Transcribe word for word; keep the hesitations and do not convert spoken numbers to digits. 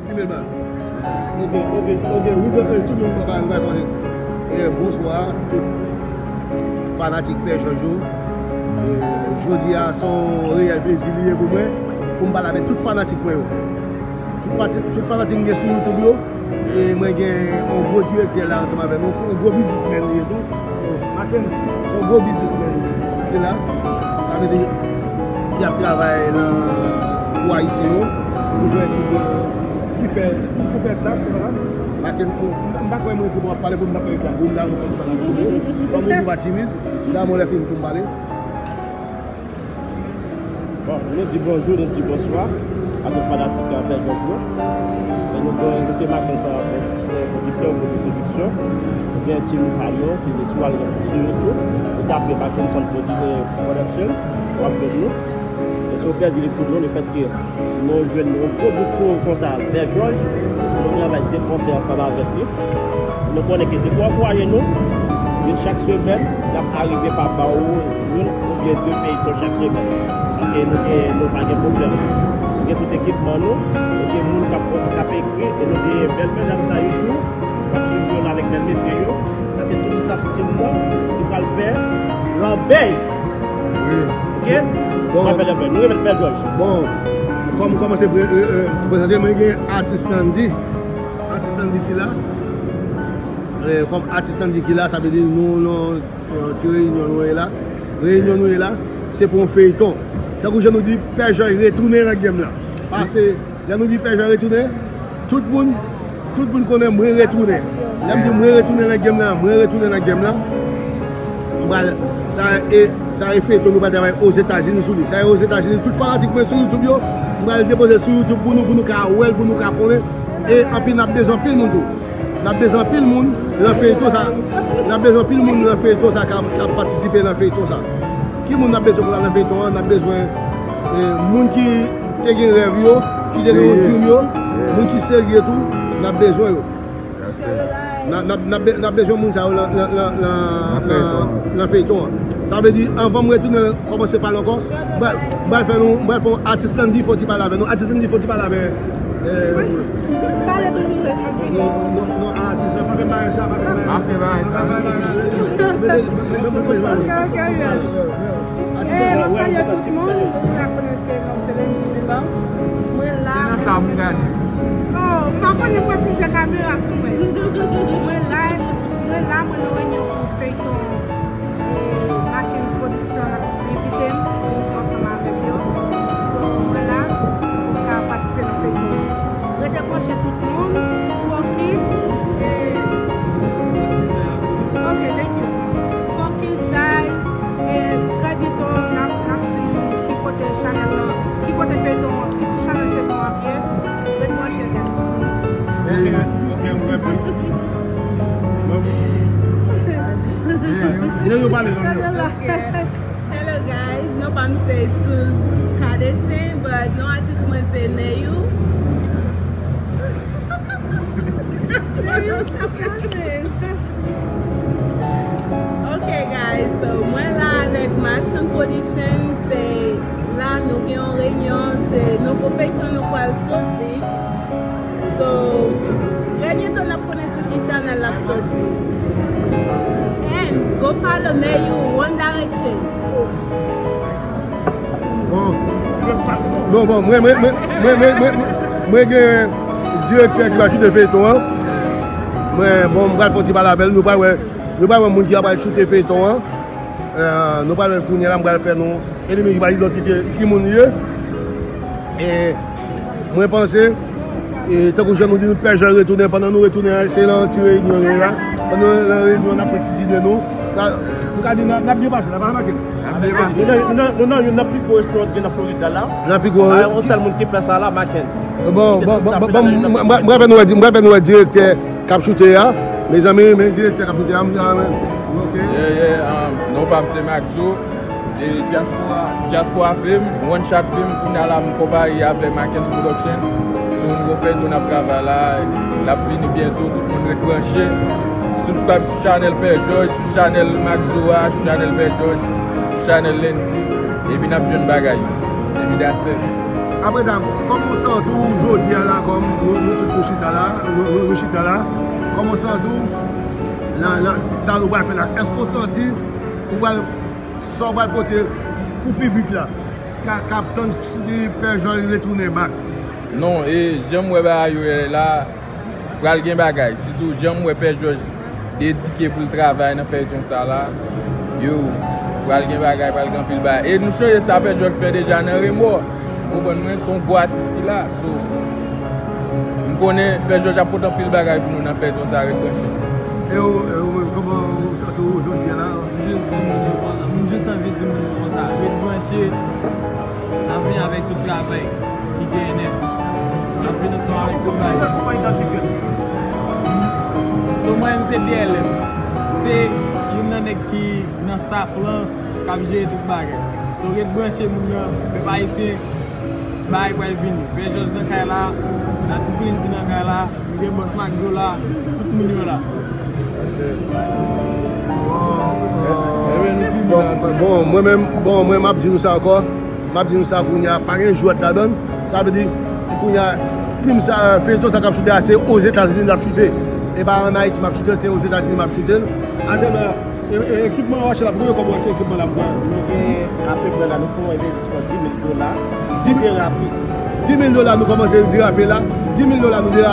Filme l ba. Ok, ok, ok, wi, ok, tout moun pa, pa, pa konnen. Eh, bonswa, tout fanatik Pè Jòj yo. Eh, jodi a, se yon reyèl plezi li ye pou mwen, pou m pale avèk tout fanatik mwen yo. Tout fati-, tout fanatik m gen sou YouTube yo. E mwen gen yon gwo direktè la ansanm avè nou, yon gwo biznismèn li ye tou. Mackenz, se yon gwo biznismèn ki la. Sa vle di, ki ap travay nan, pou Ayisyen yo. Li gen, li gen, ki fè, ki, ki fè tab, se pa sa? Mackenz, m, m pa kwè mwen ki pou ap pale pou m ta fè reklam pou m ta fè ti pale avè nou. Ban mwen pa timid, m ta mwen lè fini pou m pale. Bon, nou di bonjou, nou di bonswa a tout fanatik Pè Jòj yo. E nou gen, nou se Mackenz, pwodiktè, pwodiktè, pwodiksyon. Nou gen Team Pano ki se sou al sou YouTube. Ou tape Mackenson Produ-, eh, Production, w ap jwenn nou. E se yon plèzi li pou nou, lefètke nou jwenn yon gwo bout kouri konsa, Pè Jòj, nou travay de konsè ansanm avèk li. Nou konnen ke depi w ankouraje nou, men chak semèn, n ap arive pa ba ou youn oubyen de feyton chak semèn. Paske nou gen, nou pa gen pwoblèm. Nou gen tout ekipman nou, nou gen moun k ap, k ap ekri, e nou gen bèl medam sa yo tou, k ap swiv yo avèk bèl mesye yo. Sa se tout staff team nan ki pral fè lanbèy. Wi. Ok? Bon. N ap fè lanbèy. Nou remèt Pè Jòj. Bon, kòm m kòmanse pre-, e, e, prezante, mwen gen atis Landy. Atis Landy ki la. Eh, kòm atis Landy ki la, sa vle di nou, nou, eh, ti reyinyon nou ye la. Reyinyon nou ye la, se pou yon feyton. Tankou jan nou di, Pè Jòj retounen nan game lan. Paske, lè nou di Pè Jòj retounen, tout moun, tout moun konnen mwen retounen. Lè m di mwen retounen nan game lan, mwen retounen nan game lan. M pral, sa e, sa e feyton nou pral travay Ozetazini sou li. Sa e Ozetazini, tout fanatik mwen sou YouTube yo, m pral depoze sou YouTube pou nou, pou nou ka wè l, pou nou ka konnen. E anpi n ap bezwen anpil moun tou. N ap bezwen anpil moun nan feyton sa. N ap bezwen anpil moun nan feyton sa k ap, k ap patisipe nan feyton sa. Ki moun n ap bezwen konsa nan feyton an? N ap bezwen, eh, moun ki te gen rèv yo, ki te gen yon dream yo, moun ki serye tou, n ap bezwen yo. N ap, n ap, n ap be-, n ap bezwen moun sa yo nan, nan, nan, nan, nan, nan feyton an. Sa vle di, anvan m retounen kòmanse pale ankò, m pral, m pral fè nou, m pral fè yon atis Landy fè yon ti pale avè nou. Atis Landy fè yon ti pale avè, eh, non, non, non, atis la, pa fè bagay sa, pa fè bagay sa. Pa fè bagay sa. Pa fè bagay sa. Ok, ok, ok. Eh, mwen salye tout moun. Deja konnen se non m se Landy Milan. Mwen la. Se nan sa pou gade. Oh, m pa konnen mwen plizyè kamera sou mwen. Mwen la, mwen la, mwen nan reyinyon pou feyton, eh, Mackenz Production ap envite m pou m jwe ansanm avèk yo. So, mwen la pou m ka patisipe nan feyton an. Rete branche tout moun. Fokis. Eh, ok, thank you. Fokis, guys. E trè byento, n ap, n ap di nou ki kote chanèl lan, ki kote feyton an, ki sou chanèl feyton an ap ye. Ret branche, guys. Ok, ok, mwen prè. Neyou pale, zanmi yo. Ok. Hello, guys, non pa m se Suze Cadestin, but non atis mwen se Neyou. Neyou, stop laughing. Ok, guys, so mwen la avèk Maxon Production, se la nou gen yon reyinyon, se nouvo feyton nou pral soti. So, trè byento n ap konnen sou ki chanèl l ap soti. And go follow Neyou One Direction. Bon. Bon, bon, mwen, mwen, mwen gen direktè ki va choute feyton an. Mwen, bon, m pral fè yon ti pale avè l. Nou pral wè, nou pral wè moun ki ap pral choute feyton an. Eh, nou pral wè l kounye a la, m pral fè nou elimine ki pa idantite ki moun li ye. E mwen panse, e tankou jan nou di, nou Pè Jòj retounen, pandan nou retounen an, se nan ti reyinyon nou ye la. Pandan nou nan reyinyon, n ap pran ti dine nou. La, nou ka di, n ap, n ap byen pase, n ap remake. N ap byen pase. Nou nan, nou nan, nou nan youn nan pi gwo restoran ki gen nan Florid la, la. Nan pi gwo. Ah, yon sèl moun ki fè sa la, Mackenz. Bon, bon, bon, bon, bon, m, m, m, m pral fè nou wè, m pral fè nou wè direktè k ap choute a. Mezanmi, men direktè k ap choute a, m, a, men, ok. Yeah, yeah, um, non pa m se Maxo. E Diaspora, Diaspora Film, One Shot Film, kounye a la m konpayi avè Mackenz Production. Se yon nouvo feyton n ap travay la, l ap vini byento, tout moun ret branche. Subscribe sou chanèl Pè Jòj, sou chanèl Maxo a, sou chanèl Pè Jòj, sou chanèl Landy. Epi n ap jwenn bagay yo. Epi that's it. Apre sa, kòman w santi w jodi a la, kòm nou, nou tout nou chita la, nou, nou, nou chita la, kòman w santi w nan, nan sa nou pral fè la? Èske w santi ou pral, sa w pral pote pou piblik la, k ap, k ap tann si Pè Jòj retounen bak? Non, e jan m wè bagay yo ye la, pral gen bagay, sitou jan m wè Pè Jòj dedike pou l travay nan feyton sa la, yo, pral gen bagay, pral gen anpil bagay. E nou sonje sa Pè Jòj fè deja nan Remò, ou konprann mwen, se yon gwo atis ki la. So, m konnen Pè Jòj ap pote anpil bagay pou nou nan feyton sa, ret branche. E ou, e ou menm, kòman ou santi w jodi a la? M jis di moun yo konsa, m jis anvi di moun yo konsa, ret branche, n ap vini avèk tout travay ki genyen nèt. N ap vin ansanm avèk tout bagay. So, mwen menm se D L M. Se youn nan nèg ki nan staff lan k ap jere tout bagay. So, ret branche moun nan, pèp ayisyen, bagay pral vini. Pè Jòj nan kay la, Natis Lindy nan kay la, nou gen bòs Maxo la, tout moun yo la. Bon, bon, mwen menm, bon, mwen m ap di nou sa ankò. M ap di nou sa kounye a, pa gen jwèt ladan l. Sa vle di, kounye a, fim sa, feyton sa k ap choute a, se Ozetazini l ap choute. E pa ann Ayiti m ap choute l, se Ozetazini m ap choute l. Atè la, e, e, ekipman w achte la, pou konbyen kòb w achte ekipman la pou pran? Nou gen apeprè la, nou fè yon envestisman dis mil dola. Di mil, derape. Dis mil dola, nou kòmanse derape la. Dis mil dola, nou derape.